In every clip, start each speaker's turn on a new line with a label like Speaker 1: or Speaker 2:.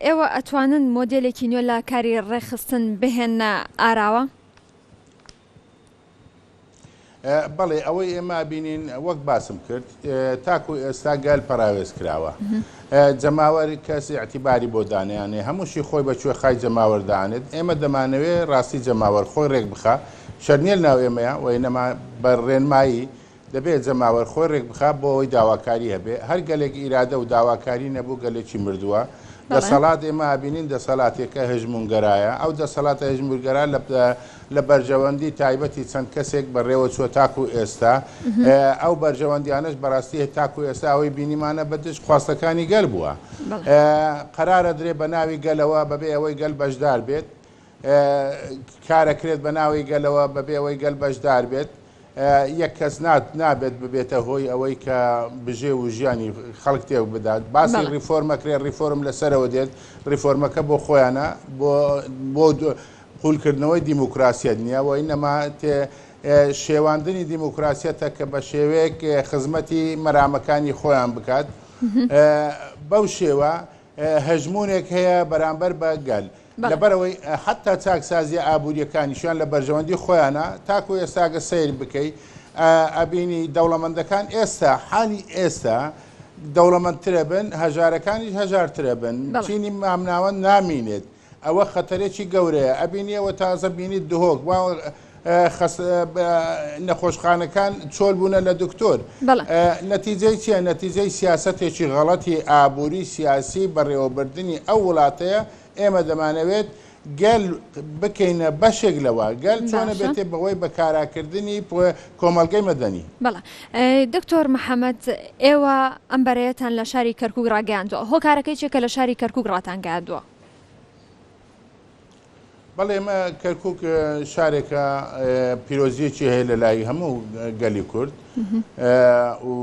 Speaker 1: ئێوە ئەتوانن مۆدێلێکی نوێ لە کاری ڕێکخستن بهێننە ئاراوە؟
Speaker 2: بەڵێ ئەوەی ئێمە بینین وەک باسم کرد تاکو ئێستا گەل پەراوێز کراوە جەماوەر کەس ئیعتیباری بۆ دانیانێ هەمووشی خۆی بە کوێخای جەماوەر دانێت ئێمە دەمانەوێ ڕاستی جەماوەر خۆی ڕێک بخا شەرنیە ناو ئێمەیە وەینەما بە ڕێنمایی دەبێت جەماوەر خۆی رێکبخا بۆ ئەوەی داواکاری هەبێ، هەر گەلێک ئیرادە و داواکاری نەبوو گەلێکی مردووە، دەسەڵات ئێمە ئەبینین دەسەلاتێکە هەژموونگەرایە، ئەو دەسەڵاتە هەژموورگەرا لە بەرژەوەندی تایبەتی چەند کەسێک بەڕێوە چووە تاکو ئێستا، ئەو بەرژەوەندیانەش بەڕاستی تاکو ئێستا ئەوەی بینیمانە بە دژ خواستەکانی گەل بووە، قەرارە درێ بە ناوی گەلەوە بەبێ ئەوەی گەل بەشدار بێت، کارەکرێت بە ناوی گەلەوە بەبێ ئەوەی گەل بەشدار بێت، یەک کەس نابێت ببێتە هۆی ئەوەی کە بژێو و ژیانی خەڵک تێک بدات. باسی ڕیفۆرم ئەکرێت، ڕیفۆرم لە سەرەوە دێت، ڕیفۆرمەکە بۆ خۆیانە، بۆ بۆ قوولکردنەوەی دیموکراسیەت نییە و ئینەما تێ شێواندنی دیموکراسیەتە کە بە شێوەیەک خزمەتی مەرامەکانی خۆیان بکات. بەو شێوە هەژموونێک هەیە بەرامبەر بە گەل. لەبەرئەوەی حەتتا چاکسازیە ئابوریەکانیشیان لە بەرژەوەندی خۆیانە، تاکو ئێستا گەر سەیر بکەی ئەبینی دەوڵەمەندەکان ئێستا حالی ئێستا دەوڵەمەندترەبن هەژارەکانیش هەژارترەبن چینی مامناوەند نامینێت ئەوە خەتەرێکی گەورەیە ئەبینی ئەوە تازە بینیت دهۆک نەخۆشخانەکان چۆل بوونە لە دکتۆر. نەتیجەی چیە؟ نەتیجەی سیاسەتێکی غەڵەتی ئابووری سیاسی بەڕێوەبردنی ئەو وڵاتەیە، ئێمە دەمانەوێت گەل بکەینە بەشێک لەوە، گەل چۆنە بێتێ بەوەی بە کاراکردنی کۆمەڵگەی مەدەنی.
Speaker 1: بەڵێ دکتۆر محەمەد ئێوە ئەم بەرەیەتان لە شاری کەرکوک ڕاگەیاندووە، هۆکارەکەی چیە کە لە شاری کەرکوک ڕاتانگەیاندووە؟
Speaker 2: بەڵێ ئێمە کەرکک شارێکە پیرۆزیەکی هەیە لە لای هەموو گەلی کورد و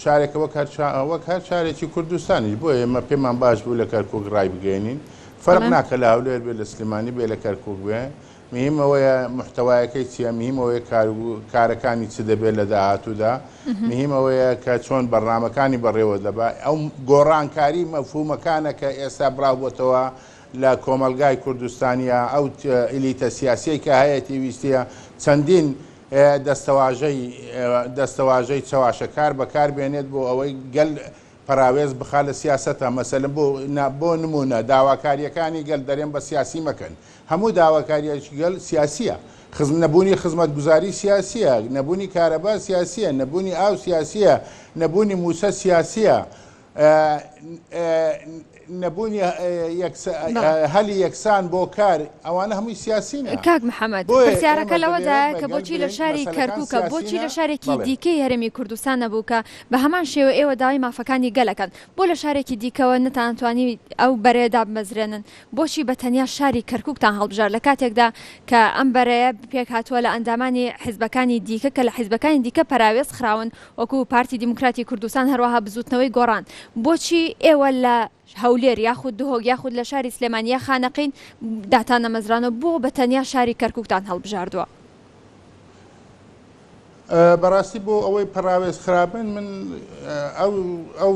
Speaker 2: شارێکە وەک هەر وەک هەر شارێکی کوردستانیش بۆ ئێمە پێمان باش بوو لە کەرکک ڕای بگەێنین فەرق ناکە لە هەولێر بێ لە سلێمانی بێ لە کەرکک بێ مهم ئەوەیە محتوایەکەی چییە مهم ئەوەیە کارەکانی چ دەبێت لە داهاتوودا مهم ئەوەیە کە چۆن بەرنامەکانی بەڕێوە دەبا ئەو گۆڕانکاری مەفهومەکانە کە ئێستا بڵاو بۆتەوە لە کۆمەڵگای کوردستانیا ئەو ئیلیتە سیاسیەی کە هەیەتی ویستیە چەندین دەستەواژەی دەستەواژەی چەواشەکار بەکار بێنێت بۆ ئەوەی گەل پەراوێز بخا لە سیاسەتە مەسەلەن بۆ بۆ نمونە داواکاریەکانی گەل دەرێن بە سیاسی مەکەن هەموو داواکاریەکی گەل سیاسیە خزم نەبوونی خزمەتگوزاری سیاسیە نەبوونی کارەبا سیاسیە نەبوونی ئاو سیاسیە نەبوونی موچە سیاسیە نەبوونی هەلی یەکسان بۆ کار ئەوانە هەمووی سیاسینە.
Speaker 1: کاک محەمەد
Speaker 2: بۆیە
Speaker 1: پرسیارەکە
Speaker 2: ئێمە دەمەوێت
Speaker 1: لەوەدایە
Speaker 2: بە
Speaker 1: کە
Speaker 2: گەل
Speaker 1: بۆچی لە
Speaker 2: بڵێین
Speaker 1: شاری
Speaker 2: مەسەلەکان
Speaker 1: کەرکوکە بۆچی
Speaker 2: سیاسینە
Speaker 1: لە شارێکی
Speaker 2: بەڵێ.
Speaker 1: دیکەی هەرێمی کوردستان نەبوو کە بە هەمان شێوە ئێوە داوای مافەکانی گەل ئەکەن بۆ لە شارێکی دیکەوە نەتانتوانی ئەو بەرەیە دابمەزرێنن بۆچی بە تەنیا شاری کەرکوکتان هەڵبژارد لە کاتێکدا کە ئەم بەرەیە پێکهاتووە لە ئەندامانی حیزبەکانی دیکە کە لە حیزبەکانی دیکە پەراوێز خراون وەکو پارتی دیموکراتی کوردستان هەروەها بزوتنەوەی گۆڕان بۆچی ئێوە لە هەولێر یاخود دهۆک یاخود لە شاری سلێمانی یا خانەقین داتانەمەزرانەوە بۆ بە تەنیا شاری کەرکوکتان هەڵبژاردووە؟
Speaker 2: بەڕاستی بۆ ئەوەی پەڕاوێز خراپن من ئەو ئەو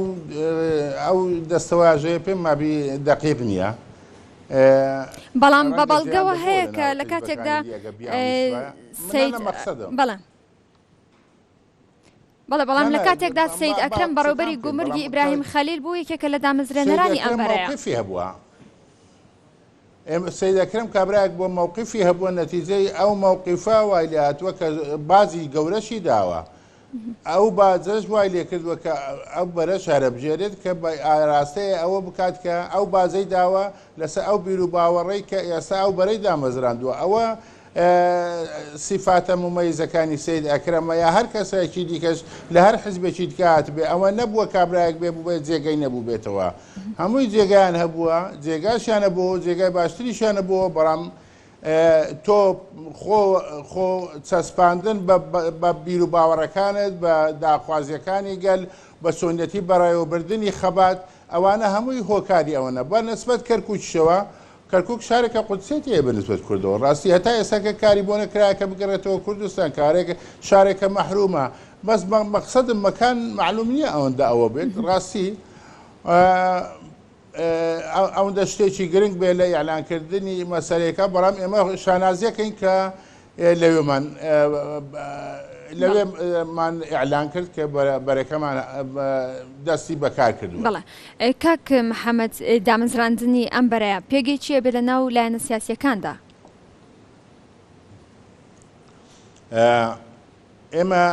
Speaker 2: ئەو دەستەواژەیە پێم مابی دەقیق نییە.
Speaker 1: بەڵام بە بەڵگەوە هەیە کە لە کاتێکدا سید بەڵێ بەڵێ بەڵام لە کاتێکدا سید ئەکرەم بەڕێوبەری گومرگی ئیبراهیم خەلیل بوو یەکێکە لە دامەزرێنەرانی ئەم بەرەیە.
Speaker 2: مەوقفی هەبووە سید ئەکرەم کابرایەک بۆ مەوقفی هەبووە نەتیجەی ئەو مەوقفە وای لێ هاتووە کە باجی گەورەشی داوە ئەو باجەش وای لێ کردووە کە ئەو بەرەش هەرەبژێرێت کە بە ئاراستەیە ئەوە بکات کە ئەو باجەی داوە لەسەر ئەو بیروباوەڕەی کە ئێستا ئەو بەرەی دامەزراندووە ئەوە سیفاتە مومەیزەکانی سەید ئەکرەمە یا هەر کەسێکی دیکەش لە هەر حزبێکی دیکە هاتبێ ئەوە نەبووە کابرایەک بێ بووبێت جێگەی نەبووبێتەوە هەمووی جێگایان هەبووە جێگاشیان هەبووە و جێگای باشتریشیان هەبووە بەڵام تۆ خۆ خۆ چەسپاندن بە بیروباوەڕەکانت بە داخوازیەکانی گەل بە چۆنیەتی بەڕێوەبردنی خەبات ئەوانە هەمووی هۆکاری ئەوەنە بە نسبەت کەرکوکیشەوە کەرکوک شارێکە قودسیەتی هەیە بە نسبەت کوردەوە ڕاستی هەتا ئێستا کە کاری بۆ نەکرایە کە بگەڕێتەوە کوردستان کارێک شارێکە مەحرومە بەس مەقسەدم مەکان مەعلوم نییە ئەوەندە ئەوە بێت ڕاستی. ئەوەندە شتێکی گرنگ بێ لە ئیعلانکردنی مەسەلەیەکە، بەڵام ئێمە شانازیەکەین کە لەوێمان لەوێمان ئیعلان کرد کە بەرەکەمان دەستی بەکار کردووە.
Speaker 1: بەڵێ کاک محەمەد دامەزراندنی ئەم بەرەیە پێگەی چییە بێ لە ناو لایەنە سیاسییەکاندا؟
Speaker 2: ئێمە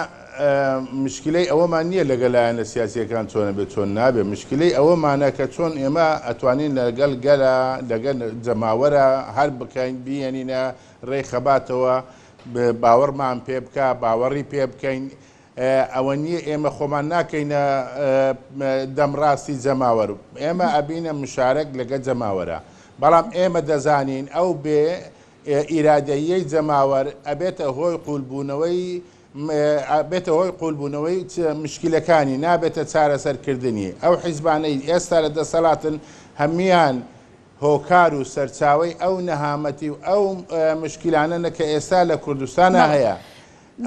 Speaker 2: مشکلەی ئەوەمان نییە لەگەل لایەنە سیاسیەکان چۆنە بێت چۆن نابێت مشکلەی ئەوەمانە کە چۆن ئێمە ئەتوانین لەگەل گەلە لەگەل جەماوەرە هەر بکەین بیەنینە ڕێی خەباتەوە باوەڕمان پێ بکە باوەڕی پێ بکەین ئەوە نییە ئێمە خۆمان ناکەینە دەمڕاستی جەماوەر ئێمە ئەبینە مشارەک لەگە جەماوەرە بەڵام ئێمە دەزانین ئەو بێ ئیرادەییەی جەماوەر ئەبێتە هۆی قوولبوونەوەی ئەبێتە هۆی قوولبوونەوەی مشکلەکانی نابێتە چارەسەرکردنی. ئەو حیزبانەی ئێستا لە دەسەڵاتن هەموویان هۆکار و سەرچاوەی ئەو نەهامەتی و ئەو مشکلانەنە کە ئێستا لە کوردستانا هەیە.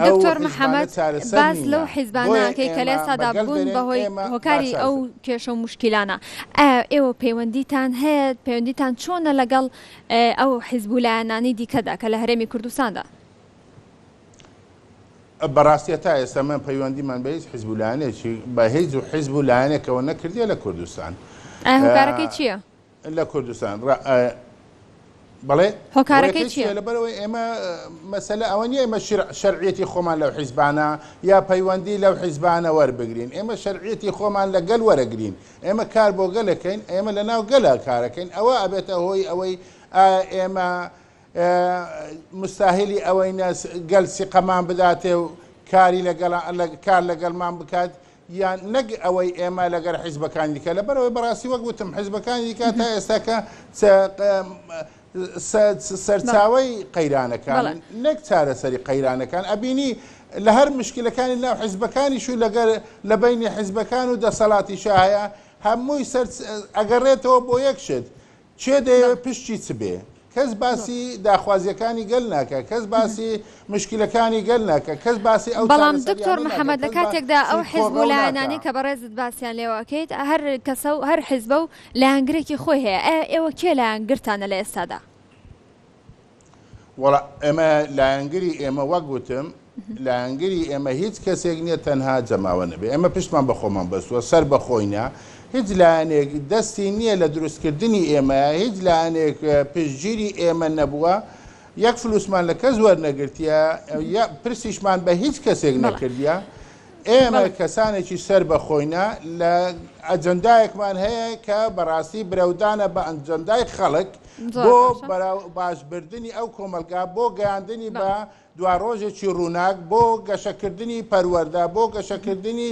Speaker 2: ئەو
Speaker 1: دکتۆر
Speaker 2: حیزبانە
Speaker 1: محەمەد
Speaker 2: چارەسەر
Speaker 1: باس لەو
Speaker 2: نینە.
Speaker 1: حیزبانە
Speaker 2: بۆیە
Speaker 1: ئەکەی کە لە
Speaker 2: ئێمە بە
Speaker 1: ئێستادا
Speaker 2: گەل
Speaker 1: بوون
Speaker 2: دەرێن
Speaker 1: بە هۆی
Speaker 2: ئێمە با
Speaker 1: هۆکاری ئەو
Speaker 2: چارەسەر.
Speaker 1: کێشە و موشکیلانە ئایا ئێوە پەیوەندیتان هەیە پەیوەندیتان چۆنە لەگەڵ ئەو حیزب و لایەنانەی دیکەدا کە لە هەرێمی کوردستاندا؟
Speaker 2: بەڕاستی تا ئێستا من پەیوەندیمان بە هیچ حیزب و لایەنێکی بە هیچ حیزب و لایەنێکەوە نەکردیە لە کوردستان.
Speaker 1: ئایا هۆکارەکەی چییە؟
Speaker 2: لە کوردستان بەڵێ
Speaker 1: هۆکارەکەی چییە؟
Speaker 2: لەبەرەوەی ئێمە مەسەلە ئەوە نییە ئێمە شەرعیەتی خۆمان لەو حیزبانە یا پەیوەندی لەو حیزبانە وەربگرین ئێمە شەرعیەتی خۆمان لە گەل وەرەگرین ئێمە کار بۆ گەلەکەین ئێمە لە ناو گەلە کارەکەین ئەوە ئەبێتە هۆی ئەوەی ئێمە مستاهلی ئەوەی گەل سیقەمان بداتێ و کاری لەگەڵ کار لەگەڵمان بکات یان نەک ئەوەی ئێمە لەگەر حیزبەکانی دیکە، لەبەرئەوەی بەڕاستی وەک وتم حیزبەکانی دیکە تا ئێستاکە سەرچاوەی قەیرانەکانن نەک چارەسەری قەیرانەکان، ئەبینی لە هەر مشکلەکانی ناو حیزبەکانیش و لەگەر لە بەینی حیزبەکان و دەسەڵاتیشا هەیە هەمووی سەر ئەگەڕێتەوە بۆ یەک شت کێ دەیەوێت پشکی چ بێ؟ کەس باسی داخوازیەکانی گەل ناکا، کەس باسی مشکلەکانی گەل ناکا، کەس باسی ئەو
Speaker 1: بەڵام دکتۆر
Speaker 2: چارەسەریانە ناکا،
Speaker 1: محەمەد لە
Speaker 2: کەس باسی
Speaker 1: کاتێکدا ئەو حیزب و
Speaker 2: کۆڕەو ناکا.
Speaker 1: لایەنانەی کە بەڕێزت باسیان لێوە ئەکەیت هەر کەسە و هەر حیزبە و لایەنگرێکی خۆی هەیە ئایا ئێوە کێ لایەنگرتانە لە ئێستادا؟
Speaker 2: وەڵا ئێمە لایەنگری ئێمە وەک وتم لایەنگری ئێمە هیچ کەسێک نییە تەنها جەماوەر نەبێ ئێمە پشتمان بە خۆمان بەستووە سەر بە خۆینە هیچ لایەنێک دەستی نییە لە دروستکردنی ئێمە هیچ لایەنێک پشتگیری ئێمە نەبووە یەک فلوسمان لە کەس وەرنەگرتیە پرسیشمان بە هیچ کەسێک نەکردیە ئێمە کەسانێکی سەر بە خۆینە لە ئەجەندایەکمان هەیە کە بەڕاستی برەودانە بە ئەنجەندای خەڵک بۆ باشبردنی ئەو کۆمەلگا بۆ گەیاندنی بە دواڕۆژێکی ڕووناک بۆ گەشەکردنی پەروەردە، بۆ گەشەکردنی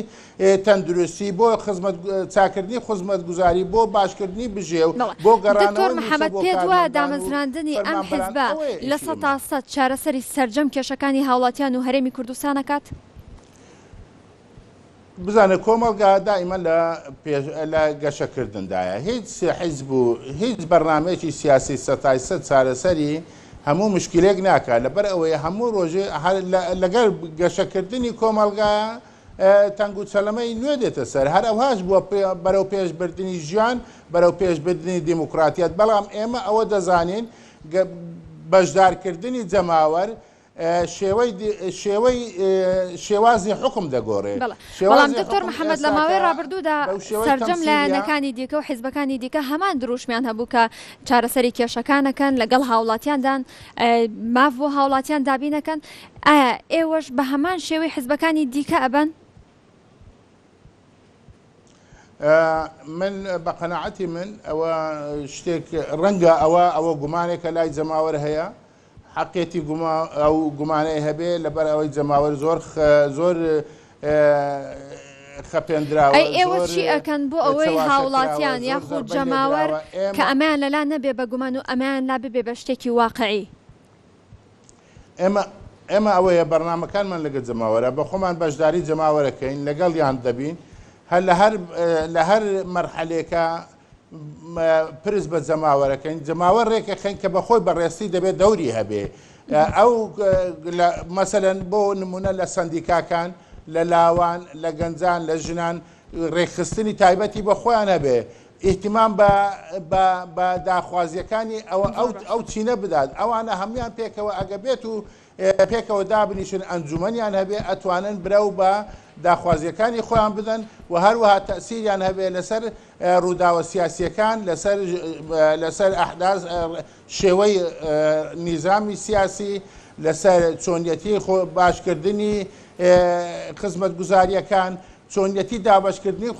Speaker 2: تەندروستی، بۆ خزمەت چاکردنی خزمەتگوزاری، بۆ باشکردنی بژێو، بۆ
Speaker 1: دکتۆر
Speaker 2: گەڕانەوەی مووچە
Speaker 1: محەمەد
Speaker 2: بۆ
Speaker 1: پێت وایە
Speaker 2: کارمەندان و
Speaker 1: دامەزراندنی ئەم
Speaker 2: فەرمانبەران،
Speaker 1: حیزبە
Speaker 2: ئەوەیە
Speaker 1: لە
Speaker 2: ئیشی
Speaker 1: سەتا
Speaker 2: ئێمە.
Speaker 1: سەت چارەسەری سەرجەم کێشەکانی هاوڵاتیان و هەرێمی کوردستان ئەکات؟
Speaker 2: بزانە کۆمەڵگا دائیمەن لە پێش لە گەشەکردندایە هیچ حیزب و هیچ بەرنامەیەکی سیاسی سەتای سەت چارەسەری هەموو مشکلێک ناکات لەبەر ئەوەی هەموو ڕۆژێ لەگەر گەشەکردنی کۆمەڵگا تەنگ و چەلەمەی نوێ دێتە سەر هەر ئەوهاش بووە بەرەو پێشبردنی ژیان بەرەو پێشبردنی دیموکراتیەت بەڵام ئێمە ئەوە دەزانین بەشدارکردنی جەماوەر شێوەی شێوەی شێوازی حوکم دەگۆڕێ.
Speaker 1: بەڵێ بەڵام
Speaker 2: شێوازی
Speaker 1: دکتۆر
Speaker 2: حوکم
Speaker 1: محەمەد لە ماوەی
Speaker 2: ئێستاکە
Speaker 1: ڕابردوودا
Speaker 2: بەو شێوەی
Speaker 1: سەرجەم
Speaker 2: تەمسیلیە.
Speaker 1: لایەنەکانی دیکە و حیزبەکانی دیکە هەمان دروشمیان هەبوو کە چارەسەری کێشەکان ئەکەن لەگەڵ هاوڵاتیاندان ماف بۆ هاوڵاتیان دابین ئەکەن ئایا ئێوەش بە هەمان شێوەی حیزبەکانی دیکە ئەبەن؟
Speaker 2: من بە قەناعەتی من ئەوە شتێک ڕەنگە ئەوە ئەوە گومانێکە لای جەماوەر هەیە حەقیەتی گوما ئەو گومانەی هەبێ لەبەر ئەوەی جەماوەر زۆر زۆر خەپێندراوە
Speaker 1: ئەی ئێوە
Speaker 2: زۆر
Speaker 1: چی ئەکەن بۆ ئەوەی
Speaker 2: چەواشە کراوە
Speaker 1: هاوڵاتیان
Speaker 2: زۆر
Speaker 1: یاخود
Speaker 2: زەربەی
Speaker 1: جەماوەر
Speaker 2: لێدراوە
Speaker 1: کە
Speaker 2: ئێمە
Speaker 1: ئەمەیان لەلا نەبێ بە گومان و ئەمەیان لا ببێ بە شتێکی واقعی؟
Speaker 2: ئێمە ئێمە ئەوەیە بەرنامەکانمان لەگەل جەماوەرە بە خۆمان بەشداری جەماوەرەکەین لەگەڵیان دەبین هەر لە هەر لە هەر مەرحەلێکە پرس بە جەماوەرەکەین جەماوەر ڕێکەخەین کە بەخۆی بەڕێستی دەبێت دەوری هەبێ ئەو مەسەلەن بۆ نمونە لە سندیکاکان لە لاوان لە گەنجان لە ژنان ڕێکخستنی تایبەتی بە خۆیان هەبێ. ئیهتیمام بە بە بە داخوازیەکانی ئەوە ئەو ئەو چینە بدات ئەوانە هەموان پێکەوە ئەگە بێت و پێکەوە دابنیشن ئەنجومەنیان هەبێ ئەتوانن برەو بە داخوازیەکانی خۆیان بدەن و هەروەها تەسیریان هەبێ لەسەر ڕووداوە سیاسیەکان لەسەر لەسەر ئەحداس شێوەی نیزامی سیاسی لەسەر چۆنیەتی خۆ باشکردنی خزمەتگوزاریەکان چۆنیەتی دابەشکردنی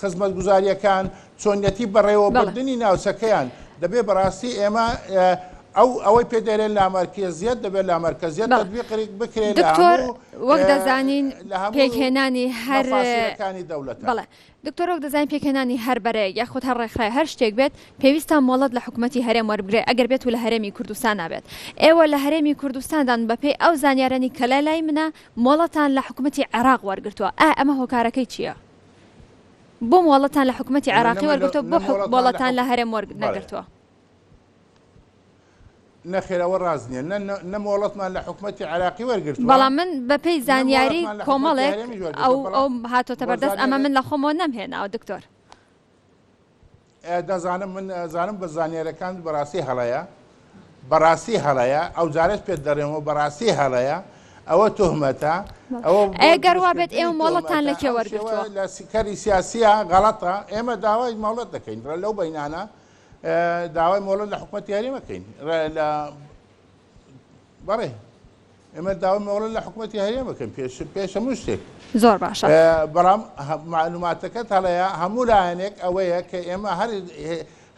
Speaker 2: خزمەتگوزارییەکان، چۆنیەتی بەڕێوەبردنی ناوچەکەیان، دەبێ بەڕاستی ئێمە ئەو ئەوەی پێ دەرێن لامەرکەزیەت دەبێت لامەرکەزیەت تەتبیق بکرێت لە
Speaker 1: دکتۆر
Speaker 2: هەموو
Speaker 1: وەک دەزانین
Speaker 2: لە هەموو
Speaker 1: پێکهێنانی هەر
Speaker 2: مەفاسیلەکانی دەوڵەتە.
Speaker 1: بەڵێ دکتۆر وەک دەزانین پێکهێنانی هەر بەرەیەک یاخود هەر ڕێکخراوێک هەر شتێک بێت پێویستە مۆڵەت لە حکومەتی هەرێم وەربگرێت ئەگەر بێت و لە هەرێمی کوردستانا بێت ئێوە لە هەرێمی کوردستاندان بەپێی ئەو زانیارانی کە لە لای منە مۆڵەتان لە حکومەتی عێراق وەرگرتووە، ئایا ئەمە هۆکارەکەی چییە؟ بۆ مۆڵەتان لە حکومەتی
Speaker 2: ئێمە نە
Speaker 1: عێراقی
Speaker 2: مەلە
Speaker 1: وەرگرتووە،
Speaker 2: نە
Speaker 1: بۆ
Speaker 2: مۆڵەتمان لە
Speaker 1: مۆڵەتان لە
Speaker 2: حکو
Speaker 1: هەرێم
Speaker 2: بەڵێ.
Speaker 1: وەرنەگرتووە؟
Speaker 2: نەخێر ئەوە ڕاست نییە، نە نە مۆڵەتمان لە حکومەتی عێراقی وەرگرتووە،
Speaker 1: بەڵام من بەپێی
Speaker 2: نە
Speaker 1: زانیاری
Speaker 2: مۆڵەتمان لە حکومەتی
Speaker 1: کۆمەڵێک
Speaker 2: هەرێمیش
Speaker 1: ئەو
Speaker 2: وەرگرتووە، بەڵام
Speaker 1: ئەو هاتۆتە
Speaker 2: بۆ
Speaker 1: بەردەست ئەمە
Speaker 2: زانیاری
Speaker 1: من لە خۆمەوە نەمهێناوە دکتۆر.
Speaker 2: دەزانم من ئەزانم بە زانیارەکانت بەڕاستی هەڵەیە بەڕاستی هەڵەیە ئەو جارەش پێت دەڵێمەوە بەڕاستی هەڵەیە ئەوە تهمەتە ئەوە بۆ
Speaker 1: ئەگەر وابێت
Speaker 2: دروستکردنی
Speaker 1: ئێوە مۆڵەتان
Speaker 2: تهمەتە
Speaker 1: لە کێ
Speaker 2: ئەو شێوە
Speaker 1: وەرگرتووە؟
Speaker 2: لە سیکەری سیاسیە غەڵەتە ئێمە داوای مۆڵەت دەکەین لەو بەینانە داوای مۆڵەت لە حکومەتی هەرێمەکەین لە بەڵێ ئێمە داوای مۆڵەت لە حکومەتی هەرێم بکەین پێش پێش هەموو شتێک.
Speaker 1: زۆر باشە.
Speaker 2: بەڵام مەعلوماتەکەت هەڵەیە هەموو لایەنێک ئەوەیە کە ئێمە هەر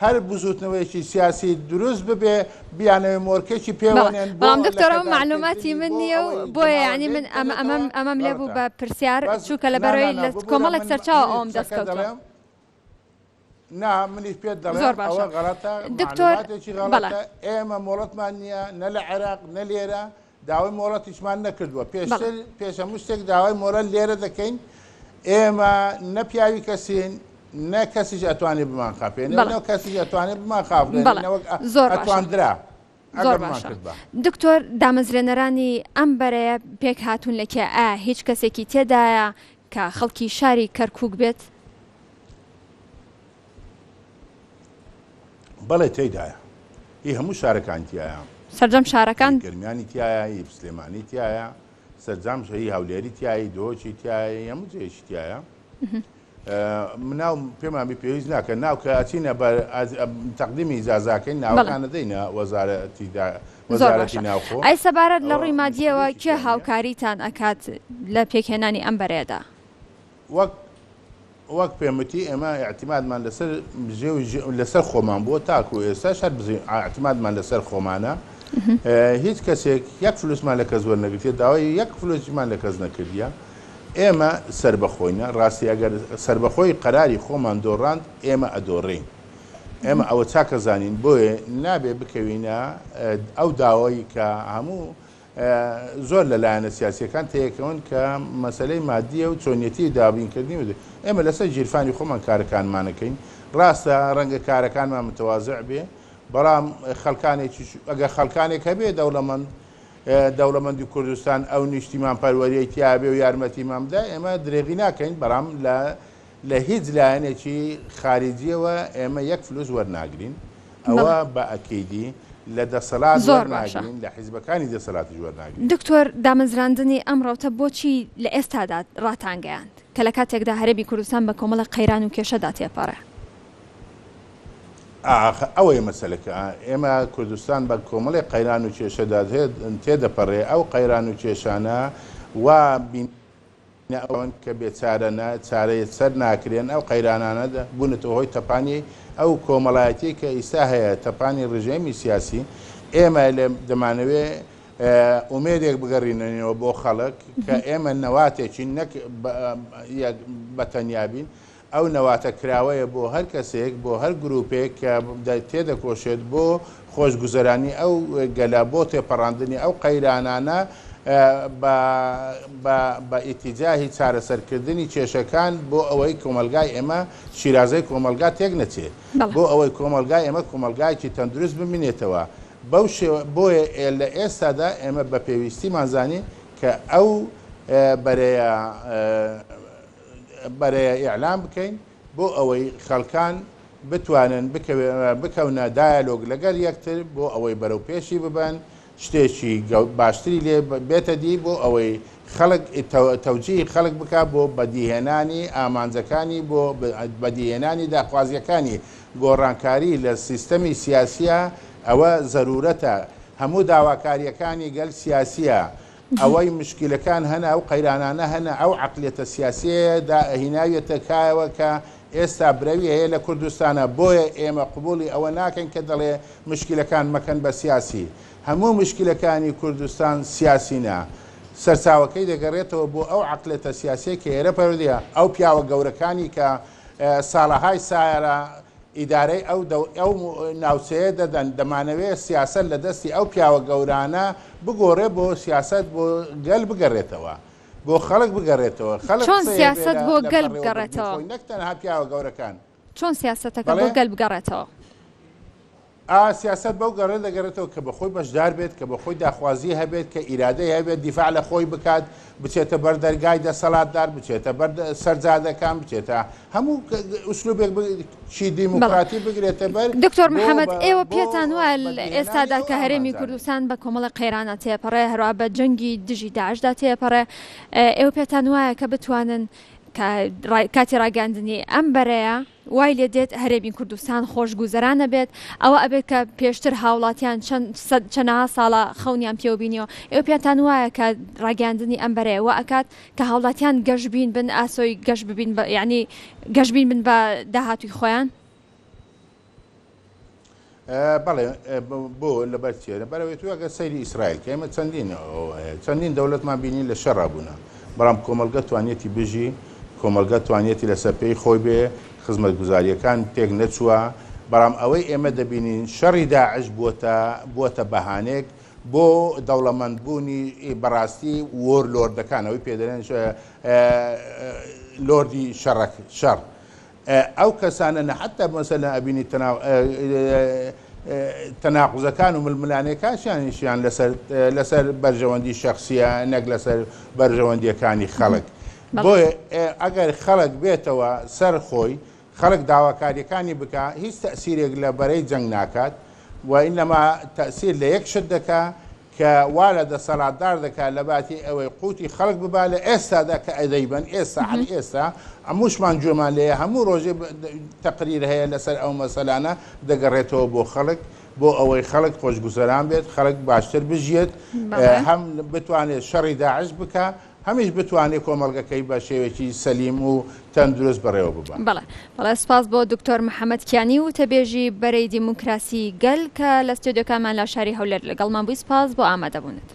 Speaker 2: هەر بزوتنەوەیەکی سیاسی دروست ببێ بیانەوێ مۆرکێکی پێوەنێن بۆ
Speaker 1: بەڵام دکتۆر ئەوە
Speaker 2: لەکەدارکردنی
Speaker 1: مەعلوماتی من
Speaker 2: بۆ
Speaker 1: نییە و
Speaker 2: ئەوەی
Speaker 1: بۆیە
Speaker 2: جەماوەر
Speaker 1: یانی
Speaker 2: لێی
Speaker 1: من ئەمە
Speaker 2: بکەوێتەوە
Speaker 1: ئەمەم ئەمەم لێ بوو
Speaker 2: غەڵەتە
Speaker 1: بە پرسیار
Speaker 2: بەس
Speaker 1: چونکە
Speaker 2: نا نا
Speaker 1: لەبەرەوەی
Speaker 2: نا
Speaker 1: لە
Speaker 2: ببورە
Speaker 1: کۆمەڵێک
Speaker 2: من
Speaker 1: سەرچاوە
Speaker 2: منیش
Speaker 1: ئەوەم دەست
Speaker 2: قسەکە
Speaker 1: کەوتووە.
Speaker 2: دەڵێم نا منیش پێت
Speaker 1: زۆر
Speaker 2: دەڵێم
Speaker 1: باشە
Speaker 2: ئەوە غەڵەتە
Speaker 1: دکتۆر
Speaker 2: مەعلوماتێکی
Speaker 1: بەڵێ.
Speaker 2: غەڵەتە ئێمە مۆڵەتمان نییە نە لە عێراق نە لێرە داوای مۆڵەتیشمان نەکردووە
Speaker 1: بەڵێ.
Speaker 2: پێشتر پێش هەموو شتێک داوای مۆڵەت لێرە دەکەین ئێمە نە پیاوی کەسین نە کەسیش ئەتوانێ بمانخاپێنێ
Speaker 1: بەڵێ.
Speaker 2: نە کەسیش ئەتوانێ بمانخاپێنێ
Speaker 1: بەڵێ
Speaker 2: نە وەک
Speaker 1: زۆر باشە.
Speaker 2: ئەتواندرا
Speaker 1: زۆر
Speaker 2: ئەگەر بمان
Speaker 1: باشە
Speaker 2: کردبا.
Speaker 1: دکتۆر دامەزرێنەرانی ئەم بەرەیە پێکهاتوون لە کێ ئایا هیچ کەسێکی تێدایە کە خەڵکی شاری کەرکوک بێت؟
Speaker 2: بەڵێ تێیدایە هی هەموو شارەکان تیایە.
Speaker 1: سەرجەم شارەکان؟
Speaker 2: هی گەرمیانی تیایە هی سلێمانی تیایە سەرجەم هی هەولێری تیایە هی دهۆکی تیایە هی هەموو جێیەکی تیایە. ناو پێمان بی پێویست ناکە ناو کە ئەچینە بە تەقدیمی ئیجازاکەین ناوەکان ئەدەینە وەزارەتی
Speaker 1: زۆر
Speaker 2: وەزارەتی
Speaker 1: باشە
Speaker 2: ناوخۆ
Speaker 1: ئەی سەبارەت لە
Speaker 2: ئەوە
Speaker 1: ڕووی مادیەوە
Speaker 2: مشکلەیەکی
Speaker 1: کێ
Speaker 2: تیا نییە.
Speaker 1: هاوکاریتان ئەکات لە پێکهێنانی ئەم بەرەیەدا؟
Speaker 2: وەک وەک پێم وتی ئێمە ئیعتیمادمان لەسەر بژێوی لەسەر خۆمان بووە تاکو ئێستاش هەر ئیعتیمادمان لەسەر خۆمانە هیچ کەسێک یەک فلوسمان لە کەس وەرنەگرتیە داوای یەک فلوسیشمان لە کەس نەکردیە ئێمە سەربەخۆینە ڕاستی ئەگەر سەربەخۆی قەراری خۆمان دۆڕاند ئێمە ئەدۆڕێین ئێمە ئەوە چاکەزانین بۆیە نابێ بکەوینە ئەو داوای کە هەموو زۆر لە لایەنە سیاسییەکان تێیەکەون کە مەسەلەی مادییە و چۆنیەتی دابینکردنی و ئێمە لەسەر گیرفانی خۆمان کارەکانمانەکەین ڕاستە ڕەنگە کارەکانمان متەوازع بێ بەڵام خەڵکانێکیش ئەگەر خەڵکانێک هەبێ دەوڵەمەند دەوڵەمەندی کوردستان ئەو نیشتیمان پەروەریەی تیابێ و یارمەتیمان بدا ئێمە درێغی ناکەین بەڵام لە لە هیچ لایەنێکی خاریجیەوە ئێمە یەک فلوس وەرناگرین ئەوە بە ئەکیدی لە دەسەلات
Speaker 1: زۆر باشە.
Speaker 2: وەرناگرین لە حیزبەکانی دەسەلاتیش وەرناگرین.
Speaker 1: دکتۆر دامەزراندنی ئەم ڕەوتە بۆچی لە ئێستادا ڕاتانگەیاند کە لە کاتێکدا هەرێمی کوردستان بە کۆمەڵێک قەیران و کێشەدا تێپەڕێ؟
Speaker 2: ئاخ ئەوەیە مەسەلەکە ئێمە کوردستان بە کۆمەڵێک قەیران و کێشەدا تێدەپەڕێ ئەو قەیران و کێشانە وا بین نە ئەوەن کە بێ چارەنە، چارە سەر ناکرێن، ئەو قەیرانانە بوونەتە هۆی تەپانی ئەو کۆمەڵایەتیەی کە ئیستا هەیە، تەپانی ڕژێمی سیاسی، ئێمە لە دەمانەوێ ئومێدێک بگەڕینەوە بۆ خەڵک کە ئێمە نەواتێکین نەک بە تەنیا بین، ئەو نەواتە کراوەیە بۆ هەر کەسێک، بۆ هەر گروپێک کە تێدەکۆشێت بۆ خۆشگوزەرانی ئەو گەلە، بۆ تێپەڕاندنی ئەو قەیرانانە بە ئیتیجاهی چارەسەرکردنی کێشەکان بۆ ئەوەی کۆمەڵگای ئێمە شیرازەی کۆمەڵگا تێک نەچێت، بۆ ئەوەی کۆمەڵگای ئێمە کۆمەڵگایەکی تەندروست بمینێتەوە. بەو شێوە بۆیە لە ئێستادا ئێمە بە پێویستیمان زانی کە ئەو بەرەیە بەرەیە ئیعلان بکەین بۆ ئەوەی خەڵکان بتوانن بکەونە دایالۆگ لەگەل یەکتر بۆ ئەوەی بەرەو پێشی ببەن شتێکی باشتری لێ بێتە دی بۆ ئەوەی خەڵک تەوجیهی خەڵک بکا بۆ بەدیهێنانی ئامانجەکانی بۆ بەدیهێنانی داخوازیەکانی گۆڕانکاری لە سیستەمی سیاسیە ئەوە زەرورەتە هەموو داواکاریەکانی گەل سیاسیە ئەوەی مشکیلەکان هەنە ئەو قەیرانانە هەنە ئەو عەقلیەتە سیاسیەیە دا هیناویەتە کایەوە کە ئێستا برەوی هەیە لە کوردستانا بۆیە ئێمە قبوڵی ئەوە ناکەین کە دەڵێ مشکیلەکان مەکەن بە سیاسی هەموو مشکیلەکانی کوردستان سیاسینە سەرچاوەکەی دەگەرێتەوە بۆ ئەو عەقلێتە سیاسیە کە ئێرە پەروەردەیە ئەو پیاوە گەورەکانی کە ساڵەهای سایەرە ئیدارەی ئەو ئەو ناوچەیە دەدەن، دەمانەوێ سیاسەت لە دەستی ئەو پیاوە گەورانە بگۆڕێ بۆ سیاسەت بۆ گەل بگەرێتەوە، بۆ خەڵک بگەرێتەوە، خەڵک
Speaker 1: چۆن
Speaker 2: قسەی هەبێ
Speaker 1: سیاسەت
Speaker 2: لە
Speaker 1: بۆ
Speaker 2: لە
Speaker 1: گەل
Speaker 2: بەڕێوەبردنی
Speaker 1: بگەڕێتەوە؟
Speaker 2: خۆی نەک تەنها پیاوە گەورەکان.
Speaker 1: چۆن سیاسەتەکە بۆ
Speaker 2: بەڵێ؟
Speaker 1: گەل بگەڕێتەوە؟
Speaker 2: ئا سیاسەت بەو گەڕە دەگەڕێتەوە کە بە خۆی بەشدار بێت، کە بە خۆی داخوازی هەبێت، کە ئیرادەی هەبێت دیفاع لە خۆی بکات، بچێتە بەر دەرگای دەسەڵاتدار، بچێتە بەر سەر جادەکان، بچێتە هەموو ئوسلوبێک چی
Speaker 1: بەڵێ
Speaker 2: دیموکراتی بگرێتە بەر
Speaker 1: دکتۆر
Speaker 2: بۆ
Speaker 1: محەمەد
Speaker 2: بە
Speaker 1: ئێوە
Speaker 2: بۆ
Speaker 1: پێتان وایە لە
Speaker 2: بەدیهێنانی
Speaker 1: ئێستادا
Speaker 2: ئەو
Speaker 1: کە هەرێمی
Speaker 2: ئامانجانەی.
Speaker 1: کوردستان بە کۆمەڵێک قەیرانە تێپەڕێ هەروەها بە جەنگی دژی داعشدا تێپەڕێ ئێوە پێتان وایە کە بتوانن کە کاتی ڕاگەیاندنی ئەم بەرەیە وای لێ دێت هەرێمی کوردستان خۆشگوزەران نەبێت، ئەوە ئەبێت کە پێشتر هاوڵاتیان چەند چەنەها ساڵە خەونیان پێوە بینیوە، ئێوە پێتان وایە کە ڕاگەیاندنی ئەم بەرەیە وا ئەکات کە هاوڵاتیان گەشبین بن ئاسۆی گەش ببین بە یانی گەشبین بن بە داهاتووی خۆیان؟
Speaker 2: بەڵێ بۆ لەبەر چیە لەبەرئەوەی تۆ ئەگەر سەیری ئیسرائیل کە ئێمە چەندین چەندین دەوڵەتمان بینی لە شەڕا بوونە بەڵام کۆمەڵگە توانیەتی بژی کۆمەڵگە توانیەتی لەسەر پێی خۆی بێ خزمەتگوزاریەکان تێک نەچووە بەڵام ئەوەی ئێمە دەبینین شەڕی داعش بووەتە بووەتە بەهانێک بۆ دەوڵەمەند بوونی بەڕاستی وۆر لۆردەکان ئەوەی پێ دەلێن لۆردی شەڕەک شەڕ ئەو کەسانە نە حەتا مەسەلەن ئەبینی تەناقوزەکان و ململانێکانیشیان لەسەر لەسەر بەرژەوەندی شەخسیە نەک لەسەر بەرژەوەندیەکانی خەڵک بۆیە ئەگەر خەڵک بێتەوە سەر خۆی خەڵک داواکاریەکانی بکا هیچ تەسیرێک لە بەرەی جەنگ ناکات و ئینەما تەسیر لە یەک شت دەکا کە وا لە دەسەڵاتدار دەکات لەباتی ئەوەی قوتی خەڵک ببا لە ئێستادا کە ئەدەیبەن ئێستا هەر ئێستا هەمووشمان گوێمان لێیە هەموو ڕۆژێ تەقریر هەیە لەسەر ئەو مەسەلانە دەگەڕێتەوە بۆ خەڵک بۆ ئەوەی خەڵک خۆشگوزەران بێت خەڵک باشتر بژیێت هەم بتوانێت شەڕی داعش بکا هەمیش بتوانێت کۆمەڵگەکەی بە شێوەیەکی سەلیم و تەندروست بەڕێوە ببا.
Speaker 1: بەڵێ بەڵێ سپاس بۆ دکتۆر محەمەد کیانی وتەبێژی بەرەی دیموکراسی گەل کە لە ستۆدیۆکانمان لە شاری هەولێر لەگەڵمان بووی سپاس بۆ ئامادەبوونت.